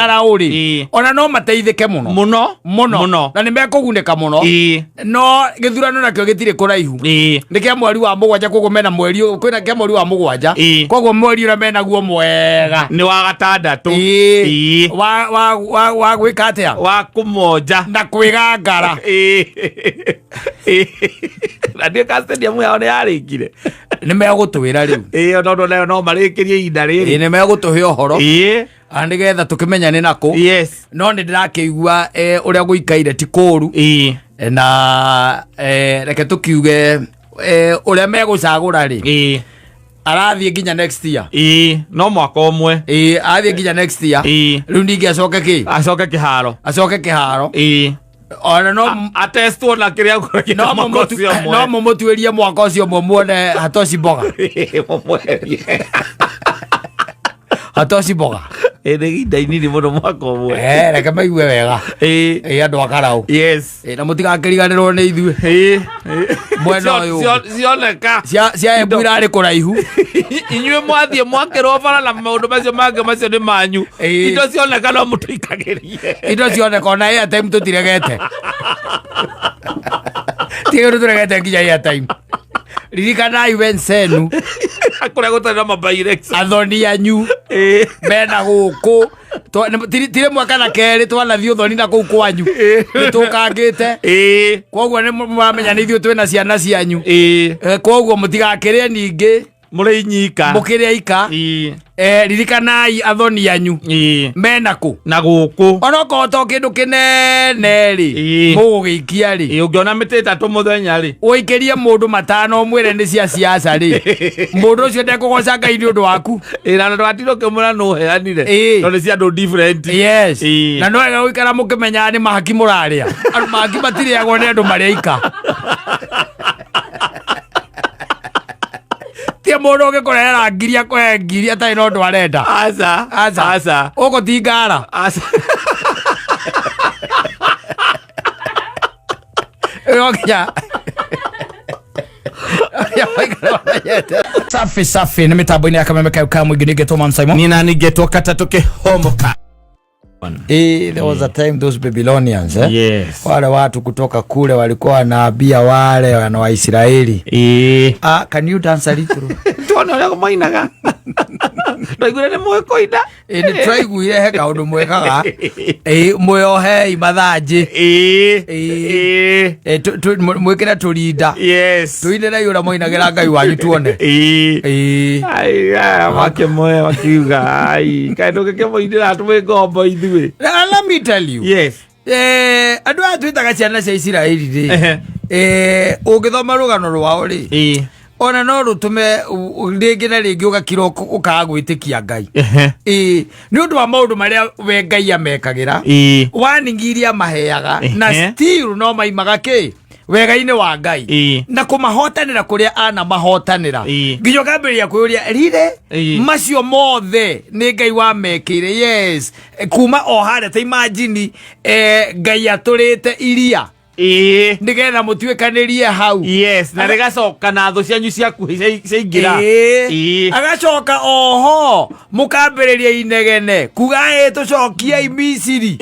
Karaũ rĩ, ona no mateithĩke mũno Mũno. Mũno. Mũno. Na nĩ mekũgunĩka mũno. No gĩthurano nakĩo gĩtirĩ kũraihu. Nĩ kĩa mweri wa 7, koguo mena mweri kwĩna kĩa mweri wa 7. Koguo mweri ũrĩa menaguo mwega Nĩ wa gatandatũ. Wa gwĩka atĩa? Wa kũmonja. Na kwĩgangara. Ĩĩ. Na ndiũ ka stadium yao nĩ yarĩkire. Nĩ megũtwĩra rĩu. Ĩĩ, tondũ nayo no marĩkĩrie ihinda rĩrĩ. Nĩ megũtũhe ũhoro nĩgetha tũkĩmenya nĩ nakũ. No nĩ ndĩrakĩigua ũrĩa gũikaire ti kũũru. Na reke tũkiuge ũrĩa megũcagũra rĩ, arathiĩ nginya next year. Ĩĩ, no mwaka ũmwe. Ĩĩ, arathiĩ nginya next year. Rĩu ningĩ acoke kĩ? Acoke kĩharo. Acoke kĩharo. Ona no Atestwo na kĩrĩa no mwaka ũcio ũmwe. No mũmũtuĩrie mwaka ũcio ũmwe muone hatoci mboga. Mũmweherie. Hatoci mboga. Ĩĩ, nĩ ihinda inini mũno mwaka ũmwe. Reke maigue wega. Ĩĩ, andũ a Karaũ. Na mũtigakĩriganĩrwo nĩ ithuĩ. Mwena ũyũ ũngĩ. Cioneka. Cia Embu irarĩ kũraihu. Inyuĩ mwathiĩ mwakĩrwo bara na maũndũ macio mangĩ macio nĩ manyu. Indo cioneka no mũtũikagĩrie. Indo cioneka ona airtime tũtiregete, tiga tũregete nginya airtime. Ririkanai wensenu. Kũrĩa gũtarĩ na mabirex. Athoni anyu mena gũkũ. Ti rĩmwe kana kerĩ twanathiĩ ũthoni na kũu kwanyu nĩ tũkangĩte. Koguo nĩ mũramenya nĩ ithuĩ twĩna ciana cianyu. Koguo mũtigakĩrĩe ningĩ. Mũrĩ inyika. Mũkĩrĩa ika. Ririkanai athoni anyu mena kũ? Na gũkũ. Onokorwo to kĩndũ kĩnene rĩ, mũgũgĩikia rĩ. Ĩĩ, ũngĩona mĩtĩ ĩtatũ mũthenya rĩ, ũikĩrie mũndũ matano ũmwĩre nĩ cia siasa rĩ, mũndũ ũcio ndekũgoca Ngai nĩ ũndũ waku. Ĩĩ, na ndwatinda ũkĩmwĩra nũ ũheanire. Tondũ nĩ cia andũ different. Na no wega gũikara mũkĩmenyaga nĩ mahaki mũrarĩa. Andũ mahaki matirĩagwo nĩ andũ marĩa ika. Tie mũndũ ũngĩkũrehera ngiri akũhe ngiri atarĩ na ũndũ arenda. Aca. Aca. Aca. Ũkũ ti ngara. Aca. No nginya safi safi nĩ mĩtambo-inĩ ya Kameme kayo ka mũingĩ nĩngetwo Man Simon. Nina ningetwo katatũ kĩhomoka. There was a time those Babylonians, eh? Wale watu kutoka kule walikuwa wanaambia wale wana wa Israeli, "Ah, can you dance a little?" Tuone ũrĩa mainaga. Twaiguire nĩ mũĩ kũina. Nĩ twaiguire he kaũndũ mwekaga. Mwĩohei mathanjĩ. Mwĩkĩre tũrinda. Tũinĩrei ũrĩa mũinagĩra Ngai wanyu tuone. Ai, aya makĩmoya makiuga ai kaĩ tũngĩkĩmũinĩra twĩ ngombo ithuĩ. Now, let me tell you. Andũ aya twĩtaga ciana cia Isiraeli rĩ, ũngĩthoma rũgano rwao rĩ, ona no rũtũme rĩngĩ na rĩngĩ ũgakira ũkaga gwĩtĩkia Ngai. Nĩ ũndũ wa maũndũ marĩa we Ngai amekagĩra, warning iria amaheaga, na still no maimaga kĩ wega-inĩ wa Ngai na kũmahotanĩra kũrĩa anamahotanĩra, nginya ũkambĩrĩria kwĩyũria rire, macio mothe nĩ Ngai wamekĩire? Yes. Kuma o harĩa ta imagine, Ngai atũrĩte iria nĩgetha mũtuĩkanĩrie hau. Yes, na rĩgacoka na thũ cianyu ciakuhĩ ciaingĩra. Agacoka oho mũkambĩrĩria inegene kuga ĩ tũcokiei Misiri.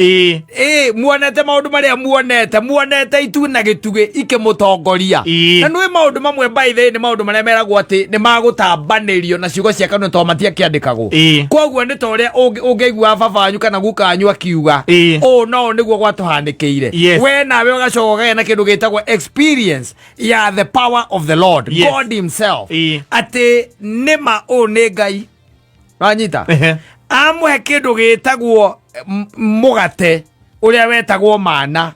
Ĩ muonete maũndũ marĩa muonete, muonete itu na gĩtugĩ ikĩmũtongoria. Na nĩ maũndũ mamwe, by the way, nĩ maũndũ marĩa meragwo atĩ nĩ magũtambanĩrio na ciugo cia kanua tondũ matiakĩandĩkagwo. Koguo nĩ ta ũrĩa ũngĩigua baba wanyu kana guka wanyu akiuga, ũũ no nĩguo gwatũhanĩkĩire. We nawe ũgacoka ũkagĩa na kĩndũ gĩtagwo experience ya the power of the Lord, God himself, atĩ nĩma ũũ nĩ Ngai wanyita. Amũhe kĩndũ gĩtagwo mũgate ũrĩa wetagwo mana,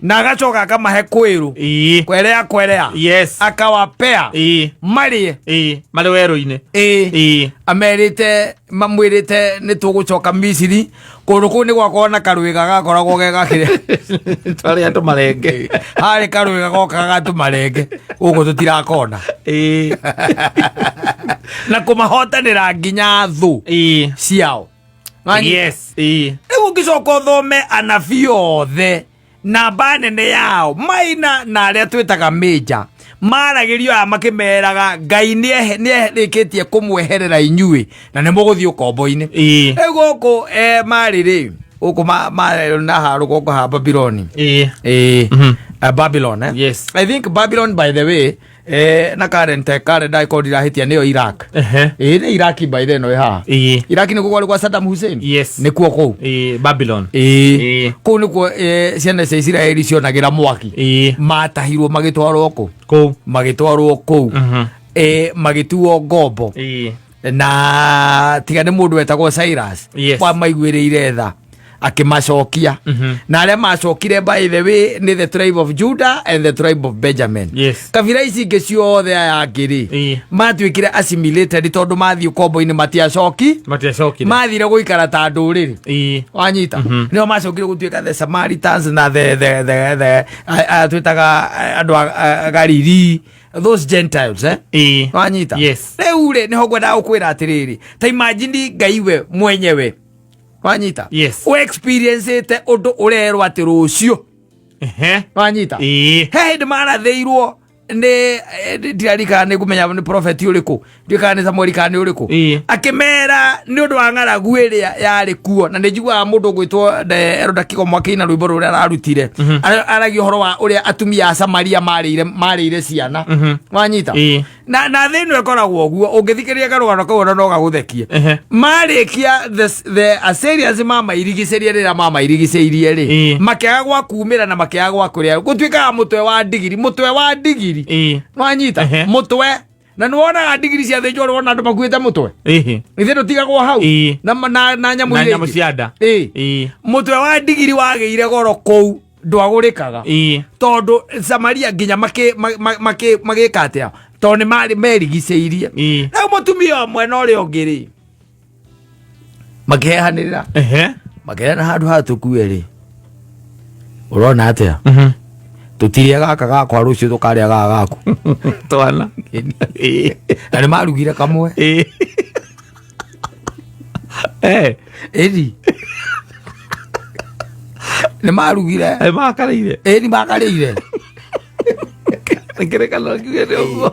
na agacoka akamahe kwĩrũ kwerea kwerea, akawapea marĩe. Marĩ werũ-inĩ. Amerite mamwĩrĩte nĩ tũgũcoka Misiri, kũndũ kũu nĩ gwakorwo na karwĩga gakoragwo ge gakĩrĩa Twarĩa tũmarenge. Harĩ karwĩga gokaga gatũmarenge gũkũ tũtirakona. Na kũmahotanĩra nginya thũ ciao. Wanyita? Yes. Ĩĩ. Rĩu ũngĩcoka ũthome anabii othe, namba nene yao maina na arĩa twĩtaga major. Maragĩrio aya makĩmeraga Ngai nĩerĩkĩtie kũmweherera inyuĩ na nĩ mũgũthiĩ ũkombo-inĩ. Rĩu gũkũ marĩ rĩ gũkũ na ha rũgongo ha Babyloni. Babylon, eh? Yes. I think Babylon, by the way, na current calendar ĩkorwo ndirahĩtia nĩyo Iraq. Nĩ Iraq by the no ĩ haha. Iraq nĩkuo kwarĩ kwa Saddam Hussein. Yes. Nĩkuo kũu. Babylon. Kũu nĩkuo ciana cia Isiraeli cionagĩra mwaki. Matahirwo magĩtwarwo kũ? Kũu. Magĩtwarwo kũu. Magĩtuo ngombo. Na tiga nĩ mũndũ wetagwo Cyrus Yes. wamaiguĩrĩire tha akĩmacokia. Na arĩa macokire, by the way, nĩ the tribe of Judah and the tribe of Benjamin. Kabira ici ingĩ ciothe aya angĩ rĩ, matuĩkire assimilated tondũ mathiĩ ũkombo-inĩ matiacoki. Matiacokire. Mathire gũikara ta ndũrĩrĩ. Wanyita? Nĩo macokire gũtuĩka the Samaritans na the twĩtaga andũ a Galili, those Gentiles, eh? Wanyita? Yes. Rĩu rĩ, nĩho ngwendaga gũkwĩra atĩrĩrĩ, ta imagine Ngai we mwenyewe, wanyita? Yes. Ũ experience ũndũ ũrerwo atĩ rũciũ. Wanyita? He hĩndĩ marathĩirwo nĩ ndirarikana nĩ ngũmenya nĩ prophet ũrĩkũ, ndiũĩ kana nĩ Samueli kana nĩ ũrĩkũ, akĩmera nĩ ũndũ wa ng'aragu ĩrĩa yarĩ kuo. Na nĩ njiguaga mũndũ ũgwĩtwo Eroda Kĩgomo akĩina rwĩmbo rũrĩa ararutire. Aragia ũhoro wa ũrĩa atumia a Samaria marĩire ciana. Wanyita? Na thĩ ĩno ĩkoragwo ũguo, ũngĩthikĩrĩria karũgano kau ona no gagũthekie. Marĩkia the Assyrians mamairigicĩrie, rĩrĩa mamairigicĩirie rĩ, makĩaga gwa kumĩra na makĩaga gwa kũrĩa, gũtuĩkaga mũtwe wa ndigiri, mũtwe wa ndigiri. Wanyita? Mũtwe, na nĩ wonaga ndigiri ciathĩnjwo, ũrĩ wona andũ makuĩte mũtwe? Ithe ndũtigagwo hau na nyamũ Na iria nyamũ ingĩ. cia nda. Mũtwe wa ndigiri wagĩire goro kũu, ndwagũrĩkaga. Tondũ Samaria nginya magĩka atĩa? Tondũ nĩ marĩ merigicĩirie. Rĩu mũtumia ũmwe na ũrĩa ũngĩ rĩ, makĩhehanĩrĩra, makĩrena handũ ha tũkue rĩ, ũrona atĩa? Tũtirĩa gaka gakwa, rũciũ tũkarĩa gaka gaku. Twana. Na nĩ marugire kamwe. Ĩni nĩ marugire. Makarĩire. Ĩni makarĩire. Ngerekano kiugĩte ũguo.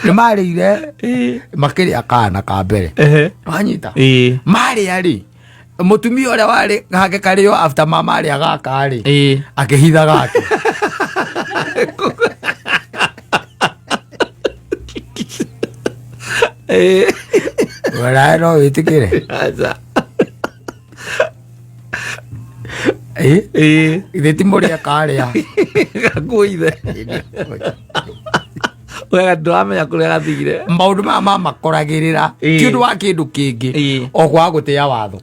Nĩ marĩire, makĩrĩa kana ka mbere. Wanyita? Marĩa rĩ, mũtumia ũrĩa warĩ gake karĩo after mama arĩa gaka rĩ, akĩhitha gake. Werae no wĩtĩkĩre? Aca. Ithe ti mũrĩa karĩa. Gakuithe. Wega ndũramenya kũrĩa gathire. Maũndũ maya mamakoragĩrĩra ti ũndũ wa kĩndũ kĩngĩ, o kwaga gũtĩa watho.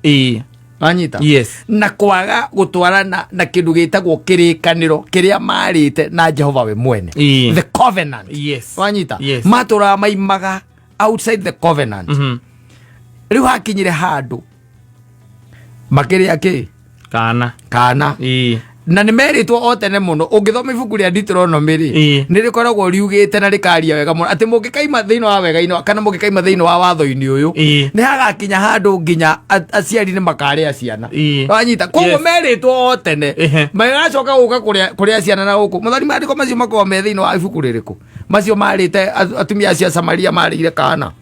Wanyita? Yes. Na kwaga gũtwarana na kĩndũ gĩtagwo kĩrĩkanĩro kĩrĩa marĩte na Jehova we mwene. The covenant. Wanyita? Yes. Matũraga maimaga outside the covenant. Rĩu hakinyire handũ makĩrĩa kĩ? Kana. Kana. Na nĩ merĩtwo o tene mũno, ũngĩthoma ibuku rĩa Deuteronomy rĩ, nĩ rĩkoragwo riugĩte na rĩkaria wega mũno atĩ mũngĩkaima thĩinĩ wa wega-inĩ kana mũngĩkaima thĩinĩ wa watho-inĩ ũyũ, nĩ hagakinya handũ nginya aciari nĩ makarĩa ciana. Wanyita? Koguo merĩtwo o tene magacoka gũka kũrĩa ciana na gũkũ mũthoni. Maandĩko macio makoragwo me thĩinĩ wa ibuku rĩrĩkũ macio marĩte atumia acio a Samaria marĩire kana?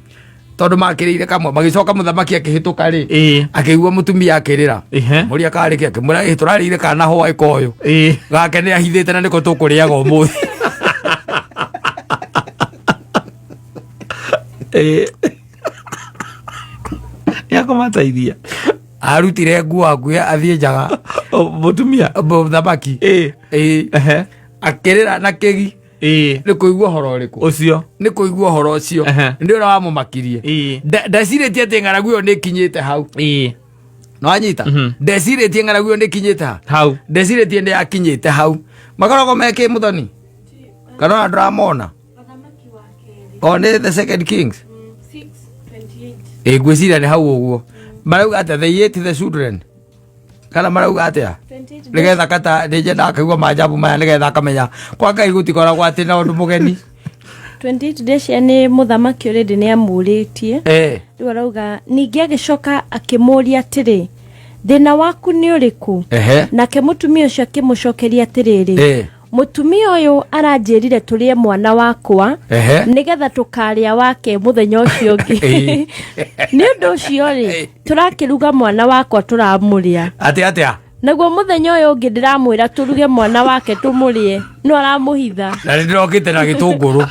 Tondũ makĩrĩire kamwe, magĩcoka mũthamaki akĩhĩtũka rĩ, akĩigua mũtumia akĩrĩra. Mũria karĩ kĩ? Akĩmwĩra, "Ĩ, tũrarĩire kana hwaĩ koyũ." Gake nĩ ahithĩte na nĩko tũkũrĩaga ũmũthĩ. Nĩakũmateithia. Arutire nguo akuĩ athiĩ njaga. Mũtumia. Mũthamaki. Ĩ. Akĩrĩra na kĩgi. Nĩ kũigua ũhoro ũrĩkũ? Ũcio. Nĩ kũigua ũhoro ũcio. Nĩ ũrĩa wamũmakirie. Ndecirĩtie atĩ ng'aragu ĩyo nĩ ĩkinyĩte hau. Nĩwanyita? Ndecirĩtie ng'aragu ĩyo nĩ ĩkinyĩte ha? Hau. Ndecirĩtie nĩ yakinyĩte hau. Makoragwo mekĩ mũthoni kana ona ndũramona? Mũthamaki wa kerĩ. O nĩ the Second Kings. 6:28. Ĩ, ngwĩciria nĩ hau ũguo. Marauga atĩa? They ate the children kana marauga atĩa? 28. Nĩgetha kata nĩnyendaga kaigua manjabu maya, nĩgetha akamenya kwa Ngai gũtikoragwo atĩ na ũndũ mũgeni. 28 Decia nĩ mũthamaki already nĩ amũrĩtie. Rĩu arauga ningĩ agĩcoka akĩmũũria atĩrĩ, "Thĩna waku nĩ ũrĩkũ?" Nake mũtumia ũcio akĩmũcokeria atĩrĩrĩ, Mũtumia ũyũ aranjĩrire tũrĩe mwana wakwa Ehe. nĩgetha tũkarĩa wake mũthenya ũcio ũngĩ. Ĩĩ. Nĩ ũndũ ũcio rĩ, tũrakĩruga mwana wakwa tũramũrĩa. Atĩ atĩa? Naguo mũthenya ũyũ ũngĩ ndĩramwĩra tũruge mwana wake tũmũrĩe, no aramũhitha. Na nĩ ndĩrokĩte na gĩtũngũrũ.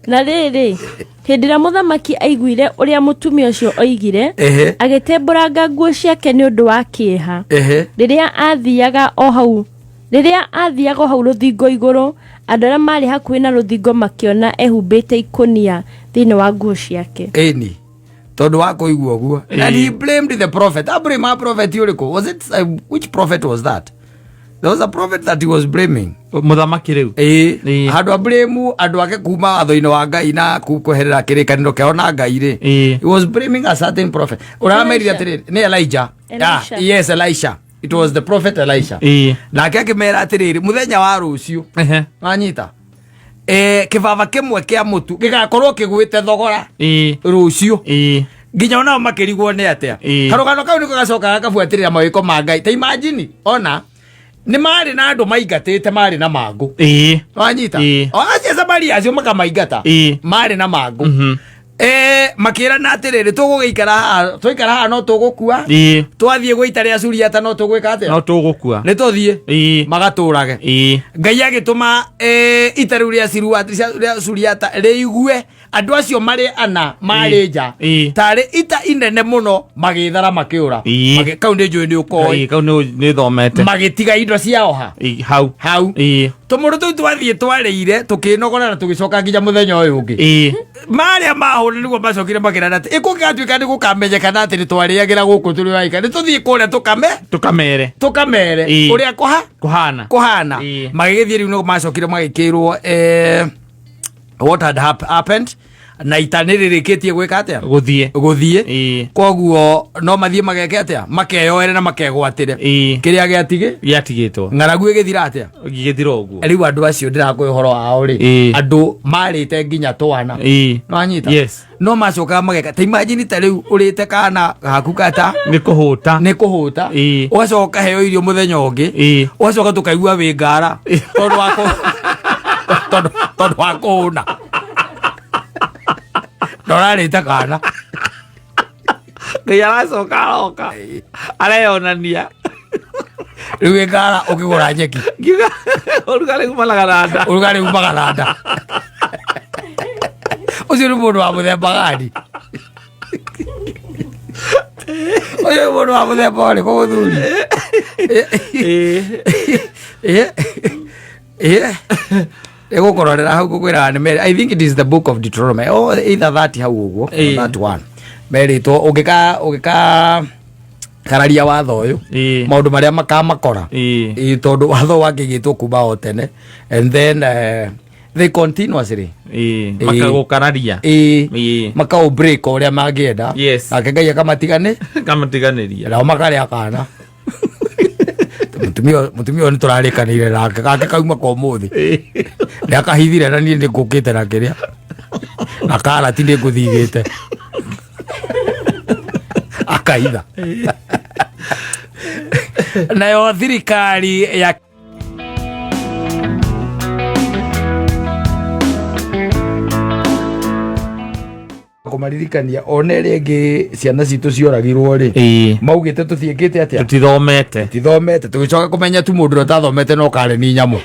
Na rĩrĩ, hĩndĩ ĩrĩa mũthamaki aiguire ũrĩa mũtumia ũcio oigire, Ehe. agĩtembũranga nguo ciake nĩ ũndũ wa kĩeha. Ehe. Rĩrĩa aathiaga o hau rĩrĩa aathiaga o hau rũthingo igũrũ, andũ arĩa maarĩ hakuhĩ na rũthingo makĩona ehumbĩte ikũnia thĩinĩ wa nguo ciake. Ĩni. Tondũ wa kũigua ũguo. And he blamed the prophet. Ablame a prophet ũrĩkũ? Was it which prophet was that? There was a prophet that he was blaming. Mũthamaki rĩu. Ĩĩ. Ĩĩ. Handũ a blame andũ ake kuma watho-inĩ wa Ngai na kweherera kĩrĩkanĩro kĩao na Ngai rĩ. Ĩĩ. He was blaming a certain prophet. Ũramerire Elisha. atĩrĩrĩ, nĩ Elijah. Elisha. Ah, yes, Elisha. It was the prophet Elisha. Ĩĩ. Nake akĩmera atĩrĩrĩ, mũthenya wa rũciũ Ehe. wanyita kĩbaba kĩmwe kĩa mũtu gĩgakorwo kĩgwĩte thogora Ĩĩ. rũciũ Ĩĩ. nginya onao makĩrigwo nĩ atĩa. Ĩĩ. Karũgano kau nĩko gacokaga gabuatĩrĩra mawĩko ma Ngai. Ta imagine ona nĩ marĩ na andũ maingatĩte marĩ na mangũ. Ĩĩ. Wanyita Ĩĩ. o acio Samaria acio makamaingata Ĩĩ. marĩ na mangũ. Mhm. Makĩrana atĩrĩrĩ, tũgũgĩikara haha, twaikara haha no tũgũkua. Ĩĩ. Twathiĩ gwĩ ita rĩa Suriata no tũgwĩka atĩa? No tũgũkua. Nĩ tũthiĩ Ĩĩ. magatũrage. Ĩĩ. Ngai agĩtũma ita rĩu rĩa rĩa Suriata rĩigue andũ acio marĩ ana marĩ nja Ĩĩ. tarĩ ita inene mũno, magĩthara makĩũra. Ĩĩ. Kau nĩ njũĩ nĩ ũkoĩ. Ĩĩ, kau nĩ thomete. Magĩtiga indo ciao ha? Ĩĩ, hau. Hau. Ĩĩ. Tũmũndũ tũu twathiĩ twarĩire tũkĩnogora na tũgĩcoka nginya mũthenya ũyũ ũngĩ. Ĩĩ. Marĩa mahũra nĩguo macokire makĩrana atĩ ĩkũngĩgatuĩka nĩ gũkamenyekana atĩ nĩ twarĩagĩra gũkũ tũrĩ waika, nĩ tũthiĩ kũrĩa tũkame Tũkamere. Tũkamere Ĩĩ. ũrĩa kũha Kũhana. Kũhana. Ĩĩ. Magĩgĩthiĩ rĩu nĩguo macokire magĩkĩrwo what had happened na ita nĩ rĩrĩkĩtie gwĩka atĩa? Gũthiĩ. Gũthiĩ. Ĩĩ. Koguo no mathiĩ mageke atĩa? Makeyoere na makegwatĩre Ĩĩ. kĩrĩa gĩatigĩ Gĩatigĩtwo. Ng'aragu ĩgĩthira atĩa? Gĩgĩthira ũguo. Rĩu andũ acio ndĩrakũhe ũhoro wao rĩ, Ĩĩ. andũ marĩte nginya twana. Ĩĩ. Nwanyita? Yes. No macokaga mageka. Ta imagine ta rĩu ũrĩte kana gaku kata Nĩ kũhũta. Nĩ kũhũta. Ĩĩ. Ũgacoka ũkaheo irio mũthenya ũngĩ. Ĩĩ. Ũgacoka tũkaigua wĩ ngara tondũ wa tondũ wa kũhũna na ũrarĩte kana. Ngai aracoka aroka. Areyonania. Rĩu wĩ ngara ũkĩgũra nyeki. Ngiuga ũrugarĩ umanaga na nda. Ũrugarĩ umaga na nda. Ũcio nĩ mũndũ wa mũthemba gani? Ũcio nĩ mũndũ wa mũthemba ũrĩkũ, mũthuri? Ĩĩ. Ĩgũkũrorera hau ngũkwĩraga nĩ I think it is the book of Deuteronomy or either that hau ũguo. Ĩĩ. That one merĩtwo ũngĩka kararia watho ũyũ, Ĩĩ. maũndũ marĩa makamakora. Ĩĩ. Ĩĩ, tondũ watho wakĩgĩtwo kuma o tene and then they continuously Ĩĩ. Ĩĩ. Makagũkararia. Ĩĩ. Ĩĩ. Makaũ break ũrĩa mangĩenda. Yes. Nake Ngai akamatigane Kamatiganĩria. Nao makarĩa kana mũtumia ũyũ nĩ tũrarĩkanĩire nake gake kauma ka ũmũthĩ nĩ akahithire na niĩ nĩ ngũkĩte na kĩrĩa na karati nĩ ngũthigĩte akahitha nayo thirikari ya kũmaririkania one rĩngĩ ciana citũ cioragirwo rĩ, Ĩĩ. maugĩte tũtiĩkĩte atĩa? Tũtithomete. Tithomete. Tũgĩcoka kũmenya tu mũndũ ũrĩa ũtathomete no kare ni nyamũ.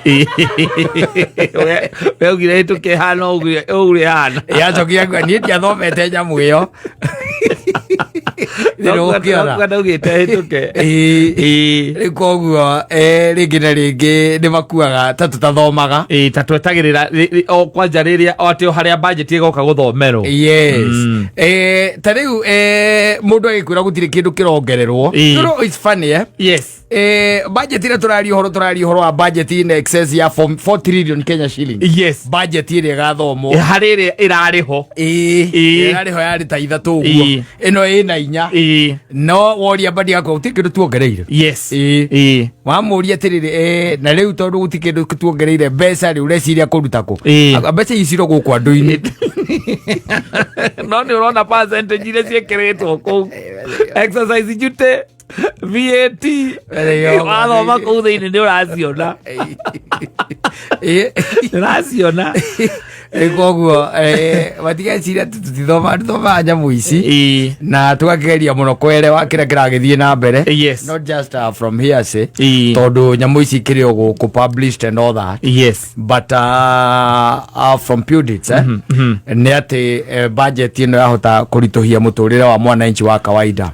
We augire ĩtũke hana ũguo hana. Yacokia kuga niĩ ndiathomete nyamũ ĩyo. Nĩ ũkĩona. Ndaugĩte ĩtũke. Ĩĩ. Ĩĩ. Rĩu koguo rĩngĩ na rĩngĩ nĩ makuaga ta tũtathomaga. Ĩĩ, ta twetagĩrĩra o kwanja rĩrĩa o atĩ o harĩa budget ĩgoka gũthomerwo. Yes. Ta rĩu mũndũ agĩkwĩra gũtirĩ kĩndũ kĩrongererwo. Ĩĩ. You know, it's funny, eh? Yes. Budget ĩrĩa tũraria ũhoro, tũraria ũhoro wa budget in excess ya 4 trillion Kenya shilling. Yes. Budget ĩrĩa ĩgathomwo. Harĩ ĩrĩa ĩrarĩ ho. Ĩĩ. Ĩĩ. Ĩrarĩ ho yarĩ ta ithatũ ũguo. Ĩĩ. Ĩno ĩna 4. Ĩĩ. No woria mbandi yakwa gũtirĩ kĩndũ tuongereire. Yes. Ĩĩ. Ĩĩ. Wamũria atĩrĩrĩ, na rĩu tondũ gũtirĩ kĩndũ tuongereire mbeca rĩ, ũreciria kũruta kũ? Ĩĩ. Mbeca ici ciro gũkũ andũ-inĩ. No nĩ ũrona percentage iria ciĩkĩrĩtwo kũu, exercise duty. VAT wathoma kũu thĩinĩ nĩ ũraciona. Nĩ ũraciona. Koguo matigeciria atĩ tũtithomaga, tũthomaga nyamũ ici na tũgakĩgeria mũno kwerewa kĩrĩa kĩragĩthiĩ na mbere. Not just from hearsay, tondũ nyamũ ici ikĩrĩ o gũkũ published and all that, but from pundits, nĩ atĩ budget ĩno yahota kũritũhia mũtũrĩre wa mwananchi wa kawaida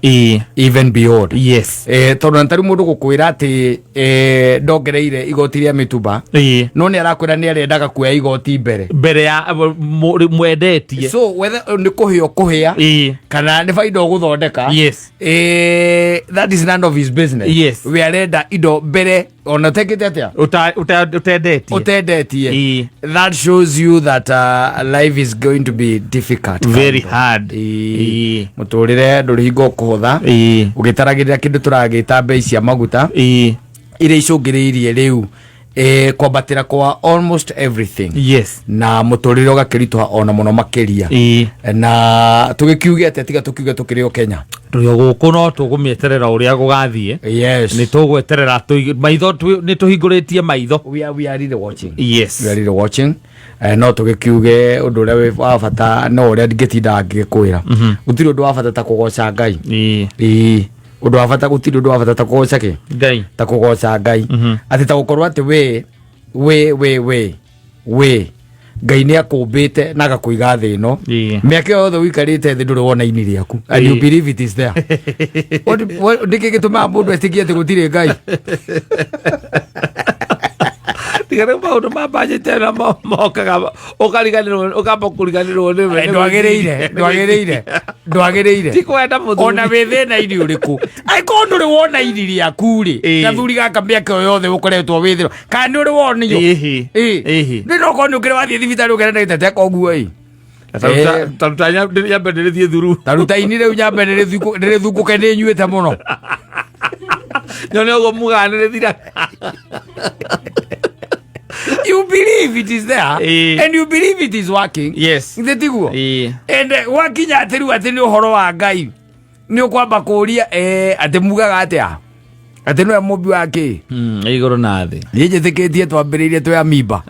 even beyond. Tondũ na tarĩu mũndũ gũkwĩra atĩ ndongereire igoti rĩa mĩtumba, no nĩ arakwĩra nĩ arendaga kuoya igoti mbere mbere ya mwendetie. So whether nĩ kũhĩa ũkũhĩa kana nĩ baida ũgũthondeka, that is none of his business. We arenda indo mbere ona ũtekĩte atĩa. Ũtendetie. Ũtendetie. That shows you that life is going to be difficult, very kind of. Hard. Mũtũrĩre ndũrĩ hingo ũkũhũtha, ũgĩtaragĩrĩra kĩndũ tũragĩta mbei cia maguta iria icũngĩrĩirie rĩu kwambatĩra kwa almost everything, na mũtũrĩre ũgakĩritũha ona mũno makĩria. Na tũgĩkiuge atĩa tiga tũkiuge tũkĩrĩ o Kenya? Tũrĩ o gũkũ, no tũgũmĩeterera ũrĩa gũgathiĩ. Nĩ tũgweterera maitho, nĩ tũhingũrĩtie maitho. We are really watching. We are really watching. No tũgĩkiuge ũndũ ũrĩa wĩ wa bata, no ũrĩa ndingĩtinda ngĩkwĩra, gũtirĩ ũndũ wa bata ta kũgoca Ngai. Ĩĩ, ũndũ wa bata, gũtirĩ ũndũ wa bata ta kũgoca kĩ? Ngai. Ta kũgoca Ngai, atĩ ta gũkorwo atĩ we Ngai nĩ akũmbĩte na agakũiga thĩ ĩno. Mĩaka ĩyo yothe ũikarĩte thĩ ndũrĩ wona ini rĩaku, and you believe it is there. Nĩkĩ gĩtũmaga mũndũ etĩkie atĩ gũtirĩ Ngai? Tiga rĩu maũndũ ma budget ĩno mokaga ũkariganĩrwo, ũkamba kũriganĩrwo nĩwe. Ndwagĩrĩire, ndwagĩrĩire, ndwagĩrĩire. Ti kwenda mũthuri. Ona wĩ thĩna-inĩ ũrĩkũ, angĩkorwo ndũrĩ wona ini rĩaku rĩ, gathuri gaka, mĩaka ĩyo yothe ũkoretwo wĩ thĩna, kana nĩ ũrĩ wonio? Ĩhĩ. Ĩhĩ. Nĩ nokorwo nĩ ũkĩrĩ wathiĩ thibitarĩ ũkera ndagĩtarĩ koguo ĩ. Taruta nyambe ndĩrĩthiĩ thuru. Taruta ini rĩu nyambe ndĩrĩthukũke, nĩ nyuĩte mũno. Nyone ũguo mugaga nĩrĩthiraga. You believe it is there and you believe it is working. Githĩ tiguo? And gwakinya atĩ rĩu atĩ nĩ ũhoro wa Ngai, nĩ ũkwamba kũũria, atĩ mugaga atĩa, atĩ nĩwe mũmbi wa kĩ? Igũrũ na thĩ. Niĩ njĩtĩkĩtie twambĩrĩirie twĩ amimba.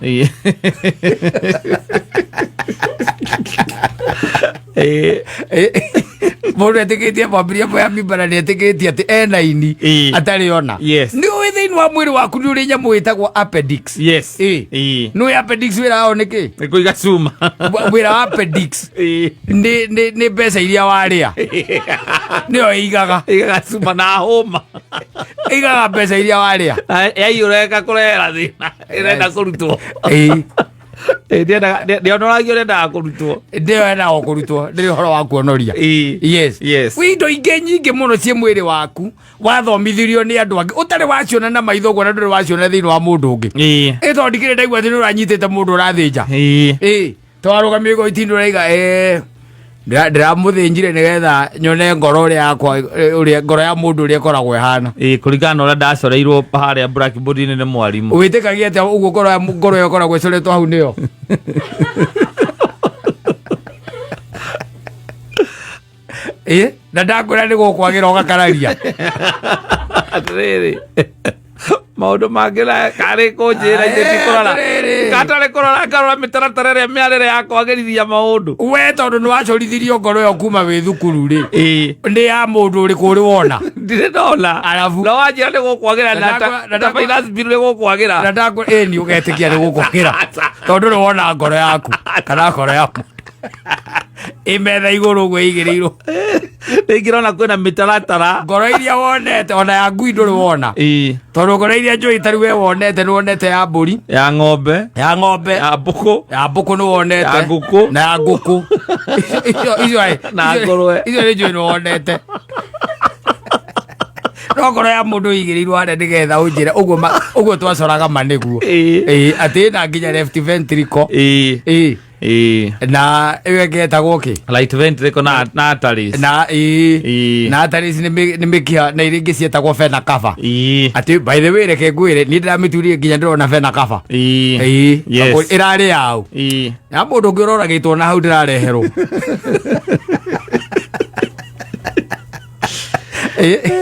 Mũndũ etĩkĩtie mwambĩrĩria mwĩ amimba na nĩ etĩkĩtie atĩ ena ini atarĩ ona. Nĩ ũĩ thĩinĩ wa mwĩrĩ waku nĩ ũrĩ nyamũ ĩtagwo appendix? Nĩ ũĩ appendix wĩra wao nĩ kĩ? Nĩ kũiga cuma. Wĩra wa appendix nĩ mbeca iria warĩa nĩyo ĩigaga. Igaga cuma na hũma. Ĩigaga mbeca iria warĩa. Yaiyũra ĩgakũrehera thĩna, ĩrenda kũrutwo. Ndĩonoragio, ũrendaga kũrutwo. Ndĩyo yendaga kũrutwo, ndĩrĩ ũhoro wa kuonoria. Wĩ indo ingĩ nyingĩ mũno ciĩ mwĩrĩ waku wathomithirio nĩ andũ angĩ ũtarĩ waciona na maitho ũguo, na ndũrĩ waciona thĩinĩ wa mũndũ ũngĩ. Ĩ tondũ ndikĩrĩ ndaigua atĩ nĩ ũranyitĩte mũndũ ũrathĩnja. Ĩ twarũgamio igoti-inĩ ũraiga, ndĩramũthĩnjire nĩgetha nyone ngoro ũrĩa yakwa, ũrĩa ngoro ya mũndũ ũrĩa ĩkoragwo ĩhana. Kũringana na ũrĩa ndacoreirwo harĩa blackboard-inĩ nĩ mwarimũ. Wĩtĩkagia atĩa ũguo ngoro ĩyo ĩkoragwo ĩcoretwo hau nĩyo? Ĩ na ndakwĩra nĩ gũkwagĩra ũgakararia. Atĩrĩrĩ, maũndũ mangĩ na karĩ kũnjĩra ithe ti kũrora. Atĩrĩrĩ. Gatarĩ kũrora, ngarora mĩtaratara ĩrĩa mĩarĩre ya kwagĩrithia maũndũ. We tondũ nĩ wacorithirio ngoro ĩyo kuma wĩ thukuru rĩ, nĩ ya mũndũ ũrĩkũ ũrĩ wona? Ndirĩ ndona. Arabu. No wanjĩra nĩ gũkwagĩra Na na na ta finance bill nĩ gũkwagĩra. Na ndakwĩra ĩ nĩ ũgetĩkia nĩ gũkwagĩra tondũ ndũrĩ wona ngoro yaku kana ngoro ya mũndũ ĩ metha igũrũ ũguo ĩigĩrĩirwo. Nĩngĩrona kwĩna mĩtaratara. Ngoro iria wonete, ona ya ngui ndũrĩ wona, tondũ ngoro iria njũĩ tarĩu we wonete, nĩ wonete ya mbũri, Ya ng'ombe, ya ng'ombe, ya mbũkũ, ya mbũkũ nĩ wonete, ya ngũkũ. Na ya ngũkũ icio Na ngũrwe. Icio nĩ njũĩ nĩ wonete, no ngoro ya mũndũ ĩigĩrĩirwo harĩa nĩgetha ũnjĩre ũguo ũguo twacoraga ma nĩguo. Ĩĩ, atĩ ĩna nginya left ventricle. Ĩĩ. Na ĩyo ĩngĩ ĩtagwo kĩ? Right ventricle na arteries. Na ĩĩ. Na arteries nĩ mĩkiha, na iria ingĩ ciĩtagwo vena cava. Atĩ by the way, reke ngwĩre, niĩ ndĩramĩturire nginya ndĩrona vena cava. Ĩĩ. Ĩrarĩ yaũ ya mũndũ ũngĩ ũroragĩtwo na hau ndĩrareherwo. Ĩĩ.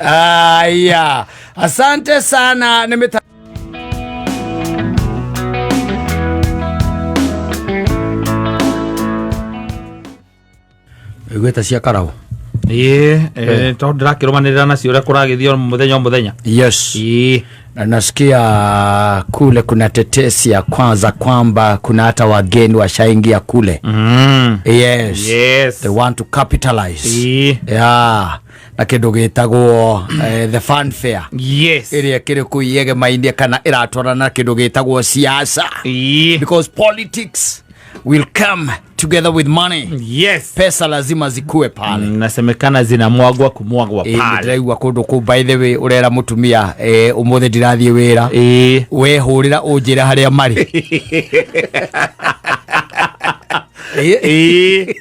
Aya, asante sana nĩ mĩta iguĩte cia karaũ. Ĩĩ, tondũ ndĩrakĩrũmanĩrĩra nacio ũrĩa kũragĩthiĩ o mũthenya o mũthenya. Yes. Ĩĩ. Na nasikia kule kuna tetesi ya kwanza kwamba kuna hata wageni washaingia kule. Yes. Yes. They want to capitalize. Ĩĩ. Yeah. Na kĩndũ gĩtagwo the fanfare Yes. ĩrĩa ĩkĩrĩ kũu iegemaine kana ĩratwarana na kĩndũ gĩtagwo siasa, Ĩĩ. because politics will come together with money. Yes. Pesa lazima zikuwe pale. Nasemekana zinamwagwa kumwagwa Ĩĩ, pale. ndĩraigua kũndũ kũu, by the way, ũrera mũtumia ũmũthĩ ndirathiĩ wĩra, Ĩĩ. we hũrĩra ũnjĩre harĩa marĩ. Ĩĩ. Ĩĩ.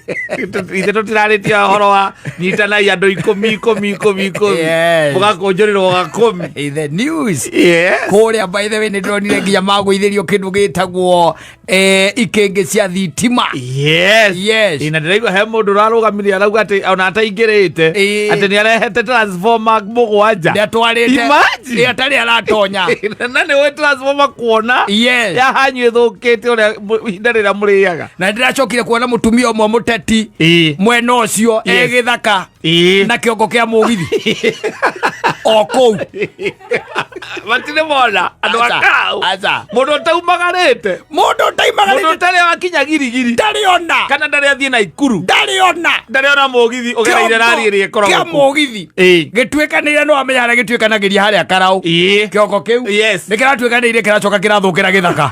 Ithe tũtirarĩtie ũhoro wa nyitanai andũ ikũmi ikũmi ikũmi ikũmi. Yes. Mũgakũnjũrĩrwo gakũmi. Ĩĩ, the news Yes. kũrĩa, by the way, nĩ ndĩronire nginya magũithĩrio kĩndũ gĩtagwo ikĩngĩ cia thitima. Yes. Yes. Ĩ, na ndĩraigua he mũndũ ũrarũgamire arauga atĩ ona ataingĩrĩte Ĩĩ. atĩ nĩ arehete transformer mũgwanja. Nĩ atwarĩte. Imagine. Ĩ, atarĩ aratonya. Na nĩ ũĩ transformer kuona Yes. ya hanyu ĩthũkĩte ũrĩa ihinda rĩrĩa mũrĩaga. Na ndĩracokire kuona mũtumia ũmwe mũteti Ĩĩ. mwena ũcio Yes. egĩthaka Ĩĩ. na kĩongo kĩa mũgithi o kũu. Matirĩ mona andũ Aca, akau aca. mũndũ ũtaumagarĩte, Mũndũ mũndũ ũtaimagarĩte, ũtarĩ wakinya girigiri, ndarĩ ona, kana ndarĩ athiĩ na ikuru, ndarĩ ona, ndarĩ ona mũgithi ũgereire rari ĩrĩa ĩkoragwo kĩa kũu. mũgithi Ĩĩ. gĩtuĩkanĩire, no amenya harĩa gĩtuĩkanagĩria harĩa karaũ. Ĩĩ. Kĩongo kĩu Yes. nĩ kĩratuĩkanĩire, kĩracoka kĩrathũkĩra gĩthaka.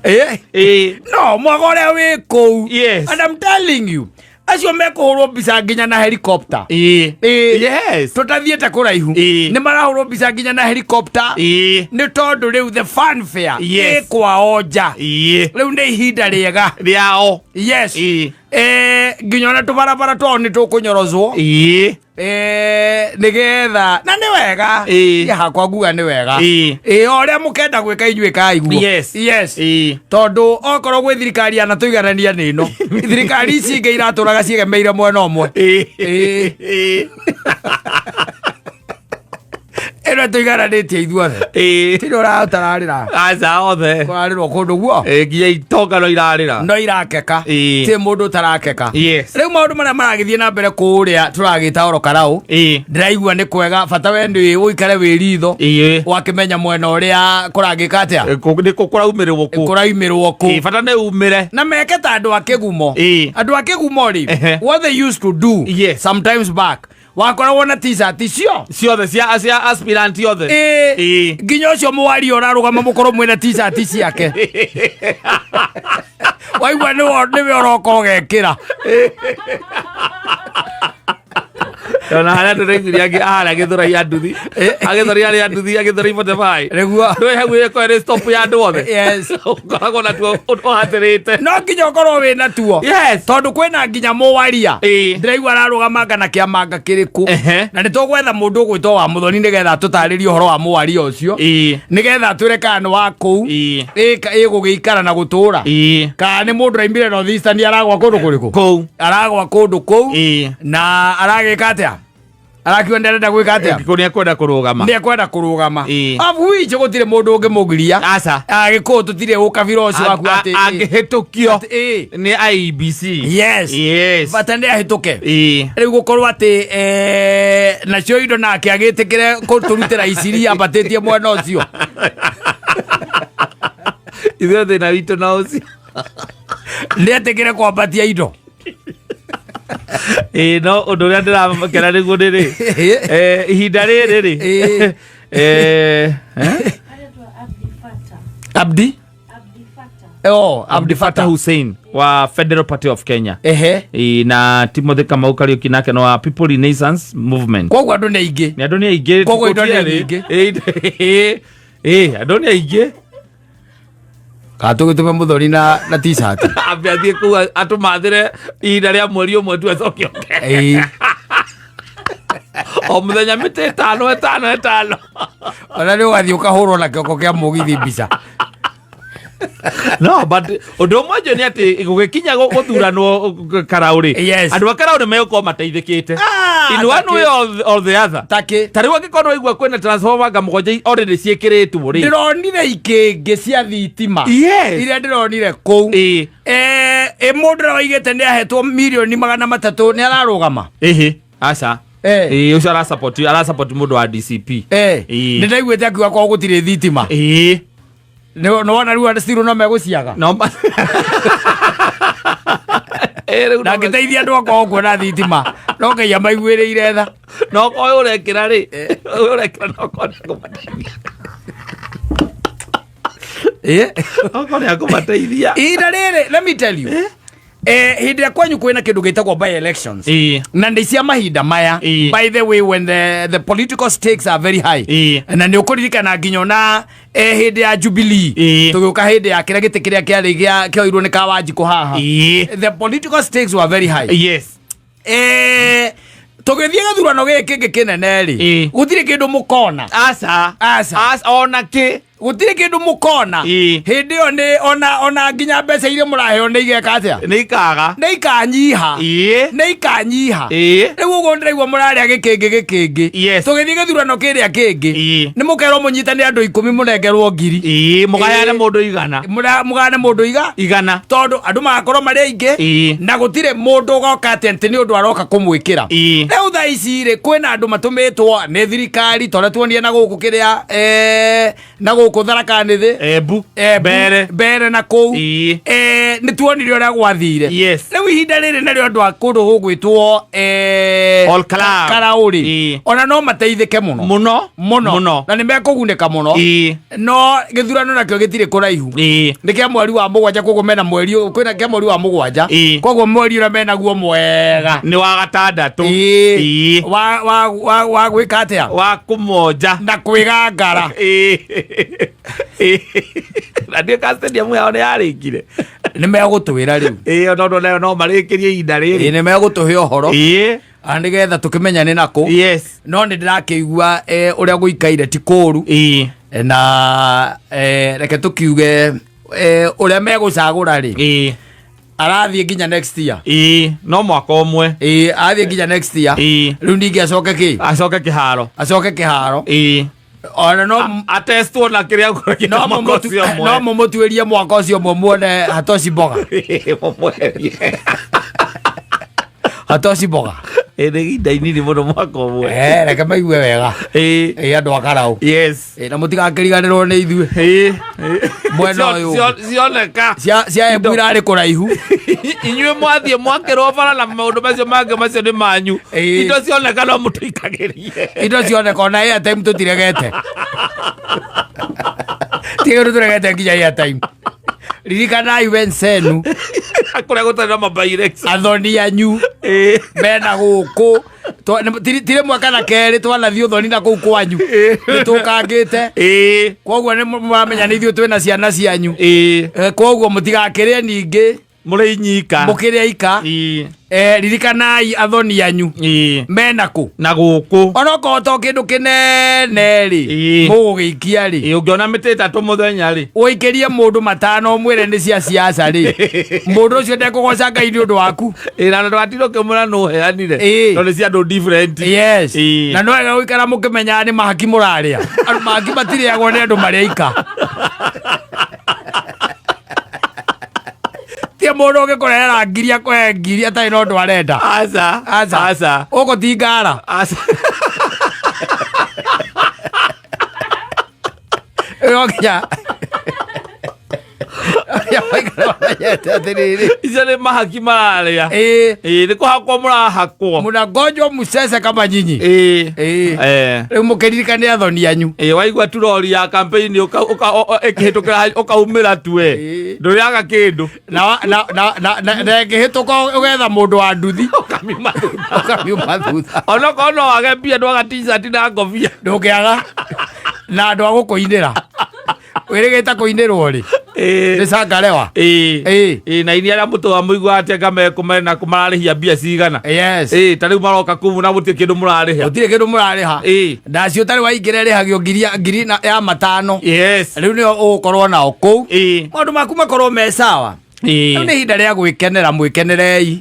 Ĩĩ. Ĩĩ. No mwaga ũrĩa wĩ kũu. Yes. And I'm telling you, acio mekũhũrwo mbica nginya na helicopter. Ĩĩ. Ĩĩ. Yes. Tũtathiĩte kũraihu, Ĩĩ. nĩ marahũrwo mbica nginya na helicopter, Ĩĩ. nĩ tondũ rĩu the fanfare Yes. ĩ kwao nja. Ĩĩ. Rĩu nĩ ihinda rĩega. Rĩao. Yes. Ĩĩ. Nginya ona tũbarabara twao nĩ tũkũnyorozwo. Ĩĩ. Nĩgetha na nĩ wega. Ĩĩ. Niĩ hakwa nguga nĩ wega. Ĩĩ. Ĩĩ, o ũrĩa mũkenda gwĩka inyuĩ kaiguo. Yes. Yes. Ĩĩ. Tondũ okorwo gwĩ thirikari yanatũiganania nĩ ĩno, thirikari ici ingĩ iratũraga ciegemeire mwena ũmwe. Ĩĩ. Ĩĩ. Ĩĩ. Ĩno ĩtũigananĩtie ithuothe. Ĩĩ. Tirĩ ũratararĩra. Aca othe. Kũrarĩrwo kũndũ guo. Ĩĩ, nginya itonga no irarĩra. No irakeka. Ĩĩ. Ti mũndũ ũtarakeka. Yes. Rĩu maũndũ marĩa maragĩthiĩ na mbere kũrĩa tũragĩta oro karaũ, Ĩĩ. ndĩraigua nĩ kwega, bata we nĩ ũikare wĩ ritho, Ĩĩ. wakĩmenya mwena ũrĩa kũragĩka atĩa. Nĩ kũ kũraumĩrwo kũ? Kũraimĩrwo Ĩĩ, kũ. bata nĩ umĩre. Na meke ta andũ a kĩgumo. Ĩĩ. Andũ a kĩgumo rĩ, Ehe. what they used to do Yes. sometimes back, wakoragwo na t-shirt cio ciothe cia aspirant othe. Ĩĩ. Ĩĩ. Nginya ũcio mũwaria ũrarũgama mũkorwo mwĩna t-shirt ciake, waigua nĩwe ũroka ũgekĩra. Ona harĩa ndĩraiguire angĩ harĩa gĩthũrai ya nduthi, agĩthũrai harĩa nduthi, agĩthũrai 45. Nĩguo. Ndũĩ hau ĩkorwo ĩrĩ stop ya andũ othe. Yes. Ũkoragwo natuo ũhatĩrĩte. No nginya ũkorwo wĩ natuo, Yes. tondũ kwĩna nginya mũwaria Ĩĩ. ndĩraigua ararũgamanga na kĩamanga kĩrĩkũ. Ehe. Na nĩ tũgwetha mũndũ ũgwĩtwo wa mũthoni nĩgetha tũtarĩrie ũhoro wa mũwaria ũcio, Ĩĩ. nĩgetha twĩre kana nĩ wa kũu, Ĩĩ. ĩgũgĩikara na gũtũra, Ĩĩ. kana nĩ mũndũ raimire North Eastern aragwa kũndũ kũrĩkũ. Kũu. Aragwa kũndũ kũu. Ĩĩ. Na aragĩka atĩa, arakiuga nĩ arenda gwĩka atĩa? Kũ nĩ ekwenda kũrũgama. Nĩ ekwenda kũrũgama. Ĩĩ. Of which gũtirĩ mũndũ ũngĩmũgiria. Aca. Agĩkũyũ tũtirĩ ũkabira ũcio waku atĩ Angĩhĩtũkio atĩ, ĩĩ. nĩ IEBC. Yes. Yes. Bata nĩ ahĩtũke. Ĩĩ. Rĩu gũkorwo atĩ nacio indo nake agĩtĩkĩre kũtũrutĩra iciri ambatĩtie mwena ũcio. Ithuĩ thĩna witũ na ũcio. Nĩ etĩkĩre kwambatia indo. Ĩĩ, no ũndũ ũrĩa ndĩrakena nĩguo nĩ rĩ, ihinda rĩrĩ rĩ, Ĩĩ. eh? Abdi, oh, Abdi Fatah Fatah Hussein wa Federal Party of Kenya. Ehe. Ĩĩ, na Timothy Kamau Kariuki nake no wa People Renaissance Movement. Koguo andũ nĩ aingĩ. Nĩ andũ nĩ aingĩ. Koguo indo nĩ Tũtiarĩ. nyingĩ. Ĩĩ, ĩĩ, andũ nĩ aingĩ. Kana tũgĩtũme mũthoni na t-shirt. Ambe athiĩ kũu atũmathĩre ihinda rĩa mweri ũmwe tu acoke oke. Ĩĩ. O mũthenya mĩtĩ ĩtano ĩtano ĩtano. Ona nĩ ũgathiĩ ũkahũrwo na kĩongo kĩa mũgithi mbica. No, but ũndũ ũmwe njũĩ nĩ atĩ gũgĩkinya gũthuranwo Karau rĩ, Yes. andũ a Karau nĩ megũkorwo mateithĩkĩte Ah, in one takĩ. way or the other. Takĩ. Ta rĩu angĩkorwo nĩwaigua kwĩna transformer anga mũgwanja already ciĩkĩrĩtwo rĩ. Ndĩronire ikĩngĩ cia thitima Yes. iria ndĩronire kũu. Ĩĩ. Ĩ mũndũ ũrĩa waigĩte nĩ ahetwo 300,000,000 nĩ ararũgama? Ĩhĩ, aca. Eh. Ĩĩ, ũcio arasupport mũndũ wa DCP. Ĩĩ. Nĩ ndaiguĩte akiuga kwao gũtirĩ thitima. Ĩĩ. Nĩ wona rĩu andũ no megũciaga. No Ĩĩ, rĩu Na ngĩteithia andũ akorwo kuona thitima no Ngai amaiguĩrĩire tha. No korwo ũrekĩra rĩ, ũyũ ũrekĩra no korwo nĩakũmateithia. No korwo nĩakũmateithia. Ihinda rĩrĩ, let me tell you, hĩndĩ ĩrĩa kwanyu kwĩna kĩndũ gĩtagwo by elections na nĩ cia mahinda maya, by the way, when the political stakes are very high, na nĩ ũkũririkana nginya ona hĩndĩ ya Jubilee, tũgĩũka hĩndĩ ya kĩrĩa gĩtĩ kĩrĩa kĩarĩ kĩoirwo nĩ Kawanjikũ haha, the political stakes were very high. Tũgĩthiĩ gĩthurano gĩkĩ kĩngĩ kĩnene rĩ, gũtirĩ kĩndũ mũkona. Aca. Aca. Aca, ona kĩ. Gũtirĩ kĩndũ mũkona. Hĩndĩ ĩyo nĩ ona nginya mbeca iria mũraheo nĩ igeka atĩa? Nĩ ikaga. Nĩ ikanyiha. Nĩ ikanyiha. Rĩu ũguo ndĩraigua mũrarĩa gĩkĩngĩ gĩkĩngĩ. Tũgĩthiĩ gĩthurano kĩrĩa kĩngĩ, nĩ mũkerwo mũnyitane andũ 10 mũnengerwo 1000. Mũgayane mũndũ 100. Mũgayane mũndũ 100. Tondũ andũ magakorwo marĩ aingĩ, na gũtirĩ mũndũ ũgoka atĩ atĩ nĩ ũndũ aroka kũmwĩkĩra. Rĩu thaa ici rĩ, kwĩna andũ matũmĩtwo nĩ thirikari, tondũ tuonire na gũkũ kĩrĩa, na gũkũ Tharaka Nithi, Embu. Embu, Mbere. Mbere na kũu. Nĩ tuonire ũrĩa gwathire. Rĩu ihinda rĩrĩ narĩo andũ a kũndũ gũgwĩtwo, All Club. Karau rĩ, ona no mateithĩke mũno. Mũno. Mũno. Mũno. Na nĩ mekũgunĩka mũno. No gĩthurano nakĩo gĩtirĩ kũraihu. Nĩ kĩa mweri wa mũgwanja, koguo mena mweri ũyũ, kwĩna kĩa mweri wa mũgwanja. Koguo mweri ũrĩa menaguo mwega nĩ wa gatandatũ. Wa gwĩka atĩa? Wa kũmonja. Na kwĩgangara. Na ndiũ ka stadium yao nĩ yarĩkire. Nĩ megũtwĩra rĩu. Ĩĩ, ona ũndũ nayo no marĩkĩrie ihinda rĩrĩ. Nĩ megũtũhe ũhoro. Nĩgetha tũkĩmenyane nako. No nĩ ndĩrakĩigua, ũrĩa gũikaire ti kũũru. Na, reke tũkiuge, ũrĩa megũcagũra rĩ, arathiĩ nginya next year. No mwaka ũmwe. Arathiĩ nginya next year. Rĩu ningĩ acoke kĩ? Acoke kĩharo. Acoke kĩharo. Ona no Atestwo na kĩrĩa ngũrekĩte no mwaka ũcio ũmwe. No mũmũtuĩrie mwaka ũcio ũmwe muone hatoci mboga. Mũmweherie. Hatoci mboga. Nĩ ihinda inini mũno mwaka ũmwe. Reke maigue wega. Andũ a Karau. Na mũtigakĩriganĩrwo nĩ ithuĩ. Mwena ũyũ. Cioneka. Cia Embu irarĩ kũraihu. Inyuĩ mwathiĩ mwakĩrwo bara na maũndũ macio mangĩ macio nĩ manyu. Indo cioneka no mũtũikagĩrie. Indo cioneka ona airtime tũtiregete. Tiga tũregete nginya airtime. Ririkanai wensenu. Kũrĩa gũtarĩ na mabirex. Athoni anyu. Mena gũkũ. Ti rĩmwe kana kerĩ twanathiĩ ũthoni na kũu kwanyu. Nĩ tũkangĩte. Koguo nĩ mũramenya nĩ ithuĩ twĩna ciana cianyu. Koguo mũtigakĩrĩe ningĩ. Mũrĩ inyika. Mũkĩrĩa ika. Ririkanai athoni anyu. Mena kũ? Na gũkũ. Onokorwo to kĩndũ kĩnene rĩ, mũgũgĩikia rĩ. Ũngĩona mĩtĩ ĩtatũ mũthenya rĩ. Ũikĩrie mũndũ matano ũmwĩre nĩ cia siasa rĩ. Mũndũ ũcio ndekũgoca Ngai nĩ ũndũ waku. Na ndũgatinda ũkĩmwĩra nũ ũheanire. Tondũ nĩ cia andũ different. Na no wega gũikara mũkĩmenyaga nĩ mahaki mũrarĩa. Andũ mahaki matirĩagwo nĩ andũ marĩa ika. Ti mũndũ ũngĩkũrehera ngiri akũhe ngiri atarĩ na ũndũ arenda. Aca. Aca. Aca. Ũkũ ti ngara. Aca. Ĩyo nginya. Arĩa maikara mamenyete atĩrĩrĩ. Icio nĩ mahaki mararĩa. Nĩ kũhakwo mũrahakwo. Mũnagonjwo mũcece kama nyinyi. Rĩu mũkĩririkane athoni anyu. Waigua turori ya campaign ĩkĩhĩtũkĩra ũkaumĩra tu we. Ndũrĩaga kĩndũ. Na ĩngĩhĩtũka ũgetha mũndũ wa nduthi. Ũkamiuma thutha. Ũkamiuma thutha. Onokorwo no wage mbia ndwaga t-shirt na ngobia. Ndũngĩaga. Na andũ a gũkũinĩra. Wĩrĩgĩte kũinĩrwo rĩ? Nĩ cangarewa. Ĩĩ. Ĩĩ, na ini arĩa mũtũa mũigua atĩ anga mekũmena kũmararĩhia mbia cigana. Ĩĩ, ta rĩu maroka kũu na gũtirĩ kĩndũ mũrarĩha. Gũtirĩ kĩndũ mũrarĩha. Ndacio ũtarĩ waingĩra ĩrĩhagio ngiri ya matano. Rĩu nĩyo ũgũkorwo nao kũu. Maũndũ maku makorwo me sawa. Rĩu nĩ ihinda rĩa gwĩkenera, mwĩkenerei.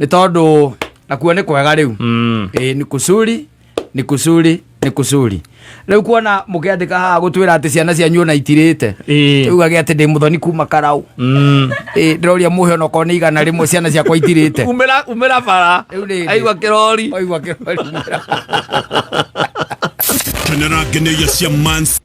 Nĩ tondũ nakuo nĩ kwega rĩu. Ĩĩ, nĩ kũcuri, nĩ kũcuri, nĩ kũcuri. Rĩu kuona mũkĩandĩka haha gũtwĩra atĩ ciana cianyu ona itirĩte. Tuugage atĩ ndĩ mũthoni kuma karau. Ĩĩ, ndĩroria mũhe onokorwo nĩ 100 ciana ciakwa itirĩte. Umĩra, umĩra bara. Rĩu nĩ- Aigua kĩrori. Aigua kĩrori. Kenera ngeneia cia Mans.